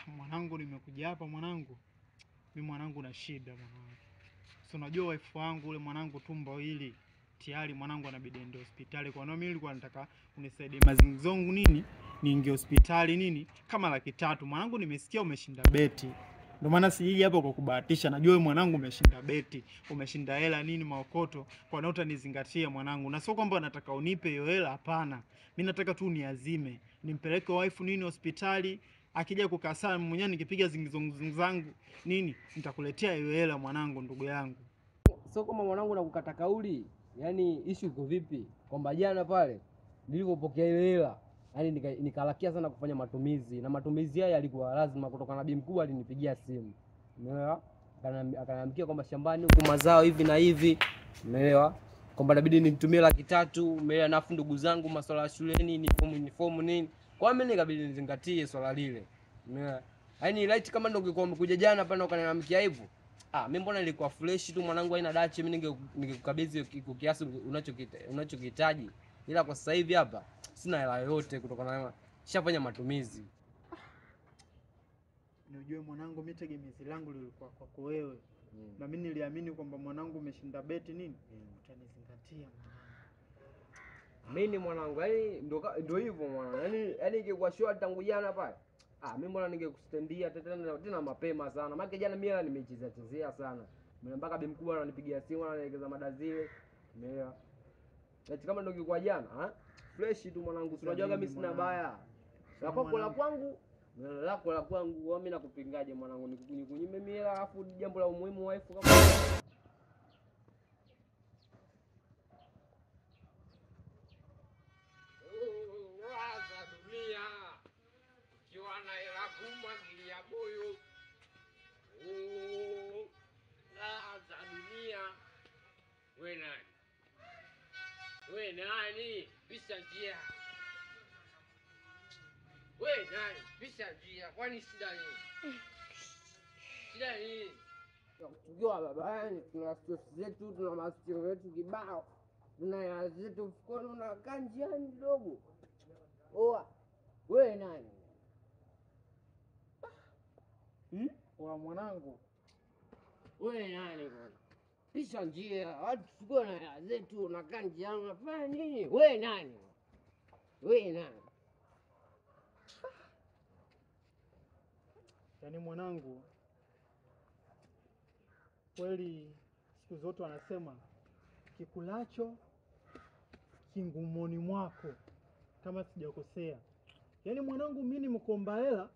Mwanangu, nimekuja hapa mwanangu. Mimi mwanangu na shida mwanangu. Si unajua wife wangu ule mwanangu tumbo hili tayari mwanangu anabidi aende hospitali. Kwa nini mimi nilikuwa nataka unisaidie mazingzongu nini? Niingie hospitali nini? Kama 300,000. Mwanangu nimesikia umeshinda beti. Ndio maana siji hapa kwa kubahatisha. Najua wewe mwanangu umeshinda beti, umeshinda hela nini maokoto. Kwa nini utanizingatia mwanangu? Na sio kwamba nataka unipe hiyo hela, hapana. Mimi nataka tu niazime, nimpeleke wife nini hospitali. Akija kukaa sana mwenyewe nikipiga zingizongu zangu nini nitakuletea hiyo hela mwanangu, ndugu yangu. Sio kama mwanangu nakukata kauli. Yaani issue iko vipi? Kwamba jana pale nilipopokea ile hela, yaani nikalakia sana kufanya matumizi, na matumizi haya yalikuwa lazima kutokana na bi mkubwa alinipigia simu. Umeelewa? Akaniambia kwamba shambani huku mazao hivi na hivi. Umeelewa? Kwamba inabidi nimtumie 300,000, umeelewa, na afu ndugu zangu masuala ya shuleni ni uniform nini. Kwa mimi nikabidi nizingatie swala lile. Umeelewa? Yaani light kama ndio ungekuwa umekuja jana pale ukaniambia hivyo. Mimi mbona nilikuwa fresh tu mwanangu, haina dachi, mimi ningekukabidhi kiasi unachokihitaji. Ila kwa sasa hivi hapa sina hela yoyote kutokana na nishafanya matumizi. Unajua mwanangu, mimi tegemezi langu lilikuwa kwako wewe. Na mimi niliamini kwamba mwanangu umeshinda beti nini? Utanizingatia mwanangu. Mimi mwanangu, yaani ndio hivyo mwanangu. Yaani ingekuwa sure tangu jana pale. Mimi mbona ningekustendia tena mapema sana. Maana jana mimi nimechezea chezea sana. Mimi mpaka bi mkubwa ananipigia simu ananielekeza mada zile. Umeelewa? Eti kama ndio ingekuwa jana, ha? Fresh tu mwanangu, si unajua mimi sina baya. La kwako la kwangu, lako la kwangu, mimi nakupingaje mwanangu? Nikunyime mimi hela afu jambo la umuhimu wife kama We nani? Pisha njia. We nani? Pisha njia. Kwani shida nini? Shida nini? Tukiwa barabarani tuna stress zetu, tuna masikio yetu kibao. Tuna hela zetu mfukoni, unakaa njiani kidogo. Oa. We nani? Wa mwanangu. We nani bwana? Pisha njia, watu tuko na hela zetu, unakaa njiani unafanya nini? We nani? We nani? Yaani mwanangu, kweli siku zote wanasema kikulacho kingumoni mwako, kama sijakosea. Yaani mwanangu mimi nimekuomba hela